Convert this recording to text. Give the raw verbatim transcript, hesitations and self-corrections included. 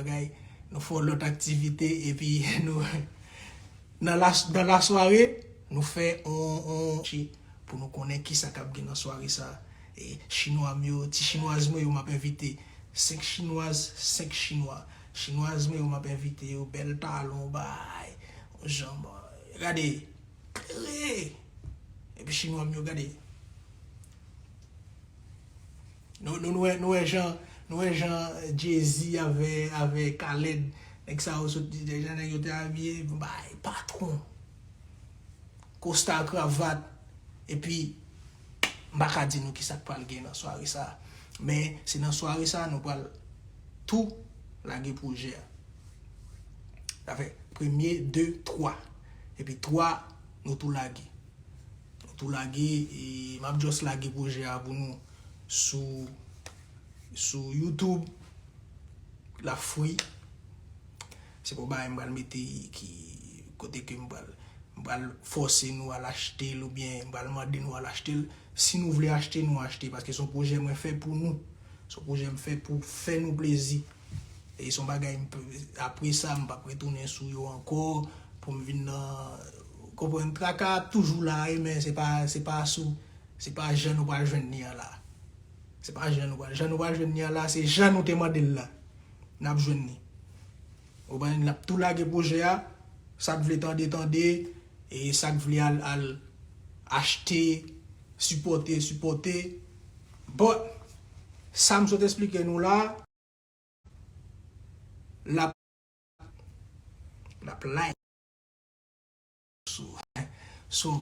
bagay, nou fè yon lòt aktivite, epi nou, nan la, nan lasware, nou fè on, on, pou nou konnen kisa k ap gen nan sware sa. E, chinwa m yo, ti chinwaz mwen yo, m ap envite. Senk chinwaz, senk chinwa. Chinwaz mwen yo, m ap envite yo, bèl talon, bay, yon janm, gade, klere. Epi chinwa m yo, gade. Nou, nou, nou wè, nou wè jan, nou wè jan Jay-Z avè, avè Khaled, nèg sa yo sot, jan nèg yo te abiye, bay, patwon. Kosta kravat, epi m pa ka di nou kisa k pral gen nan sware sa. Men, se nan sware sa nou pral tou lage pwojè a. Sa fè premye, de, twa. Epi twa, nou tou lage. Nou tou lage, e m ap just lage pwojè a pou nou sou, sou YouTube. L ap free. Se pa yon bagay m pral mete ki kote ke m pral, m pral fòse nou al achte l oubyen m pral mande nou al achte l. Si nou vle achte, nou achte, paske se yon pwojè mwen fè pou nou. Se yon pwojè m fè pou fè nou plezi. E se yon bagay m p-, apre sa, m p ap retounen sou yo ankò pou m vin nan, konprann, traka ap toujou la, wi, men se pa, se pa sou, se pa jan nou pral jwenn li an la. Se pa jan nou pral, jan nou pral jwenn li an la, se jan nou te mande l la. N ap jwenn li. Ou konprann, n ap tou lage pwojè a. Sa k vle tande, tande. E sa k vle al, al achte, sipòte, sipòte. But, sa m sot esplike nou la, l ap, l ap like sou, sou